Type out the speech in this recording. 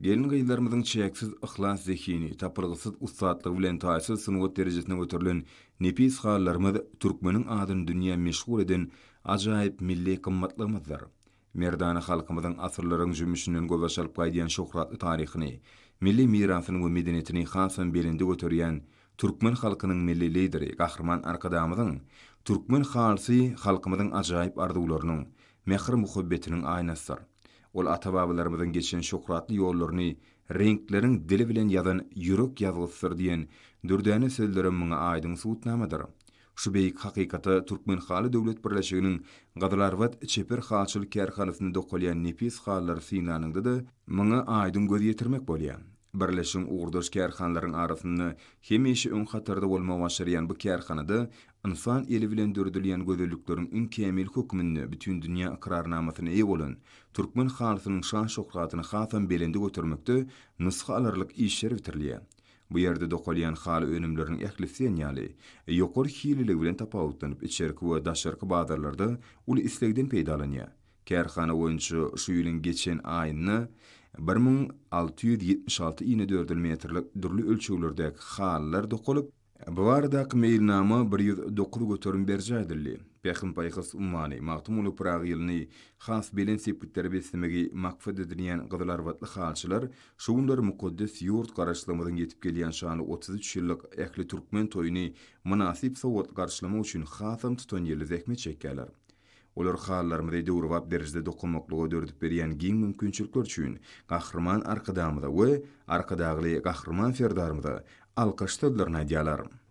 Gelin-gyzlarymyzyň çäksiz yhlas-zehini, tapylgysyz ussatlygy bilen taýsyz sungat derejesine göterilen nepis halylarymyz türkmeniň adyny dünýä meşhur eden ajaýyp milli gymmatlygymyzdyr. Merdana halkymyzyň asyrlaryň jümmüşinden gözbaş alyp gaýdýan şöhratly taryhyny, milli mirasyny we medeniýetini hasam belende göterýän türkmen halkynyň Milli Lideri Gahryman Arkadagymyzyň Türkmen halysy halkymyzyň ajaýyp arzuwlarynyň, mähir-muhabbetiniň aýnasydyr. Ol ata-babalarymyzyň geçen şöhratly ýollaryny reňkleriň dili bilen ýazan ýürek ýazgysydyr diýen dürdäne sözlerem muňa aýdyň subutnamadyr. Şu beýik hakykata Türkmenhaly döwlet birleşiginiň Gyzylarbat çeper halyçylyk kärhanasynda dokalýan nepis halylary synlanyňda-da, muňa aýdyň göz ýetirmek bolýar. Birleşigiň ugurdaş kärhanalaryň arasynda hemişe öň hatarda bolmagy başarýan bu kärhanada ynsan eli bilen döredilýän gözellikleriň iň kämil hökmünde bütindünýä ykrarnamasyna eýe bolan türkmen halysynyň şan-şöhratyny hasam belende götermekde nusga alarlyk işler bitirilýär. Bu ýerde dokalýan haly önümleriniň ählisi diýen ýaly, ýokary hilliligi bilen tapawutlanyp, içerki we daşarky bazarlarda uly islegden peýdalanýar. Kärhana boýunça şu ýylyň geçen aýynda 1676 inedördül metrlik dürli ölçeglerdäki halylar dokalyp, Bu baradaky meýilnama 109% berjaý edildi. Pähim-paýhas ummany Magtymguly Pyragy ýylyny has belent sepgitlere beslemegi maksat edinýän gyzylarbatly halyçylar şu günler mukaddes ýurt Garaşsyzlygymyzyň ýetip gelýän şanly 33 ýyllyk ähli türkmen toýuny mynasyp sowgatly garşylamak üçin hasam tutanýerli zähmet çekýärler. Olar halylarymyzy döwrebap derejede dokamaklyga döredip berýän giň mümkinçilikler üçin Gahryman Arkadagymyza we Arkadagly Gahryman Serdarymyza alkyş sözlerini aýdýarlar.